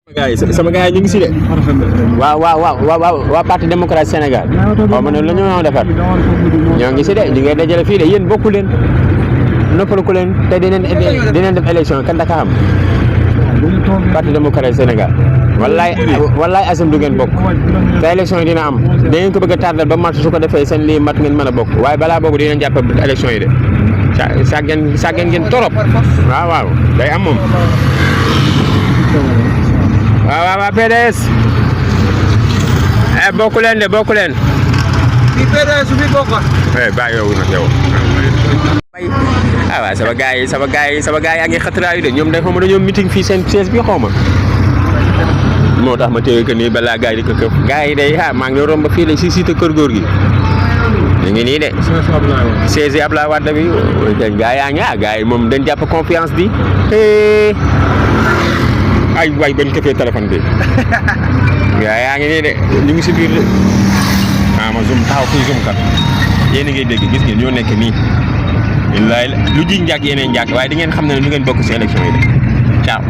sama gars yi ñu ngi si de. waaw parti démocratie Sénégal xaw ma ne la ñu mën a defar ñoo ngi si de ñu ngi dajale fii de yéen bokku leen noppalu ku leen te dinañ def élection kan daka xam parti démocratie Sénégal wallaay asim du ngeen bokk te élection yi dina am da ngeen ko bëgg a tardal ba match su ko defee seen lii mat ngeen mën a bokk waaye balaa boobu dinañ jàpp élection yi de sàggeen ngeen torop waaw day am moom. waaw PDS bokku leen de bokku leen. fii PDS bi bokkoon. bàyyi yow nag yow. waaw sama gars yi yaa ngi xatraayu de ñoom day xaw ma dañoo meeting fii seen siège bi xaw ma. moo tax ma téye que ni balaa gars yi di ko këf. gars yi day maa ngi romb fii la si cité kër góor gi. ñu ngi nii de. siège Abdoulaye Wade bi gars yaa ngi gars yi moom dañ jàpp confiance bi. ay waay bañ këfee téléphone bi yaa ngi nii de ñu ngi si biir de ma zoom taxaw fii zoom kat yéen a ngi dégg gis ngeen ñoo nekk nii lu ji njàkk yeneen njàkk waaye di ngeen xam ne lu ngeen bokk si élection yi de ciao